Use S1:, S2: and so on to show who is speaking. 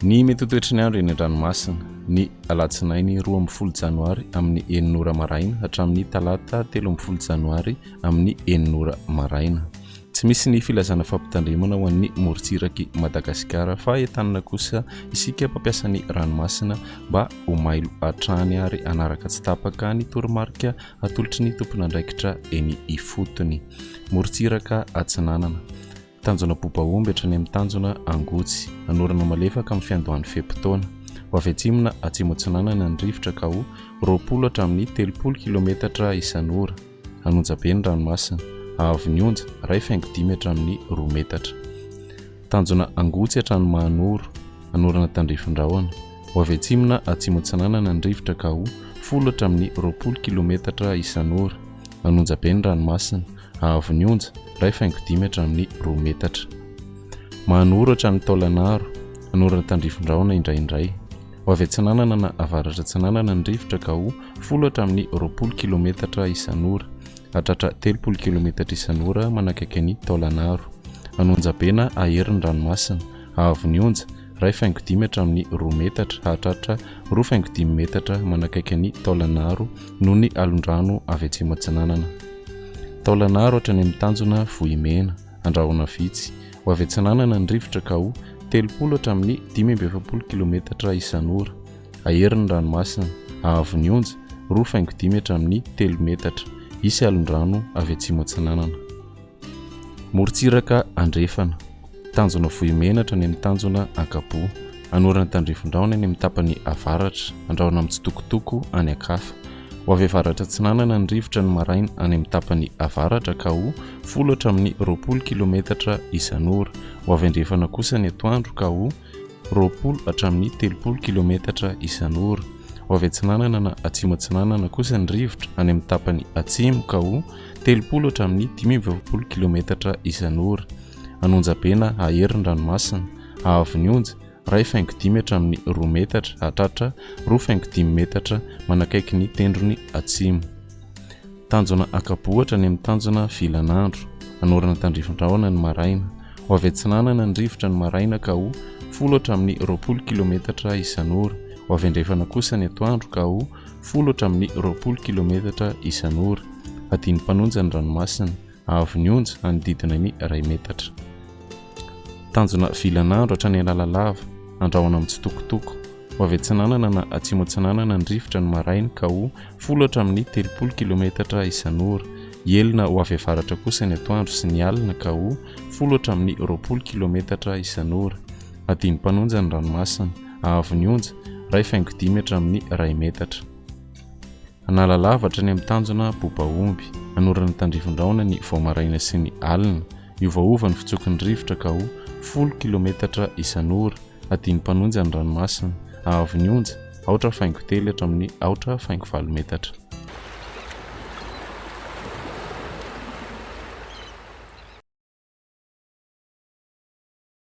S1: Ny mety ho toetry ny andro eny an-dranomasina, ny alatsinainy 12 janoary amin'ny enina ora maraina hatramin'ny talata 13 janoary amin'ny enina ora maraina. Tsy misy ny filazana fampitandremana ho an'ny morontsirak'i Madagasikara fa entanina kosa isika mpampiasa ny ranomasina mba ho mailo hatrany ary hanaraka tsy tapaka ny toromarika atolotry ny tompon'andraikitra eny ifotony. Morontsiraka Atsinanana. Tanjona Bobaomby hatrany amin'ny tanjona Angotsy. Anorana malefaka amin'ny fiandohan'ny fe-potoana. Ho avy atsimo na atsimo atsinanana ny rivotra ka ho 20 hatramin'ny 30 kilometatra isan'ora. Hanonja be ny ranomasina. Haavon'ny onja, iray faingo dimy hatramin'ny roa metatra. Tanjona Angotsy hatrany Mahanoro. Anorana tandrifin-drahona. Ho avy atsimo na atsimo atsinanana ny rivotra ka ho folo hatramin'ny 20 kilometatra isan'ora. Hanonja be ny ranomasina. Haavon'ny onja, iray faingo dimy hatramin'ny roa metatra. Mahanoro hatrany Taolanaro. Anorana tandrifin-drahona indraindray. Ho avy atsinanana na avaratra atsinanana ny rivotra ka ho folo hatramin'ny 20 kilometatra isan'ora. Hahatratra 30 kilometatra isan'ora manakaiky an'i Taolanaro. Hanonja be na hahery ny ranomasina. Haavon'ny onja, iray faingo dimy hatramin'ny roa metatra, hahatratra roa faingo dimy metatra manakaiky an'i Taolanaro noho ny alondrano avy atsimo atsinanana. Taolanaro hatrany amin'ny tanjona Vohimena. Andrahona vitsy. Ho avy atsinanana ny rivotra ka ho 30 hatramin'ny 45 kilometatra isan'ora. Hahery ny ranomasina. Haavon'ny onja, roa faingo dimy hatramin'ny telo metatra. Hisy alondrano avy atsimo atsinanana. Morontsiraka andrefana. Tanjona Vohimena hatrany amin'ny tanjona Ankaboa. Anorana tandrifin-drahona eny amin'ny tapany avaratra. Andrahona mitsitokotoko any an-kafa. Ho avy avaratra atsinanana ny rivotra ny maraina any amin'ny tapany avaratra ka ho folo hatramin'ny 20 kilometatra isan'ora. Ho avy andrefana kosa ny atoandro ka ho 20 hatramin'ny 30 kilometatra isan'ora. Ho avy atsinanana na atsimo atsinanana kosa ny rivotra any amin'ny tapany atsimo ka ho 30 hatramin'ny 45 kilometatra isan'ora. Hanonja be na hahery ny ranomasina. Haavon'ny onja, iray faingo dimy hatramin'ny roa metatra, hahatratra roa faingo dimy metatra manakaiky ny tendrony atsimo. Tanjona Ankabohatra any amin'ny tanjona Vilanandro. Hanorana tandrifin-drahona ny maraina. Ho avy atsinanana ny rivotra ny maraina ka ho folo hatramin'ny 20 kilometatra isan'ora. Ho avy andrefana kosa ny atoandro ka ho folo hatramin'ny 20 kilometatra isan'ora. Hadino mpanonja ny ranomasina. Haavon'ny onja hanodidina ny iray metatra. Tanjona Vilanandro hatrany Analalava. Andrahona mitsitokotoko. Ho avy atsinanana na atsimo atsinanana ny rivotra ny maraina ka ho folo hatramin'ny 30 kilometatra isan'ora. Hielina ho avy avaratra kosa ny atoandro sy ny alina ka ho folo hatramin'ny 20 kilometatra isan'ora. Hadino mpanonja ny ranomasina. Haavon'ny onja, iray faingo dimy hatramin'ny iray metatra. Analalava hatrany amin'ny tanjona Bobaomby. Hanorana tandrifin-drahona ny vao maraina sy ny alina. Hiovaova ny fitsoky ny rivotra ka ho folo kilometatra isan'ora. Hadino mpanonja ny ranomasina. Haavon'ny onja, aotra faingo telo hatramin'ny aotra faingo valo metatra.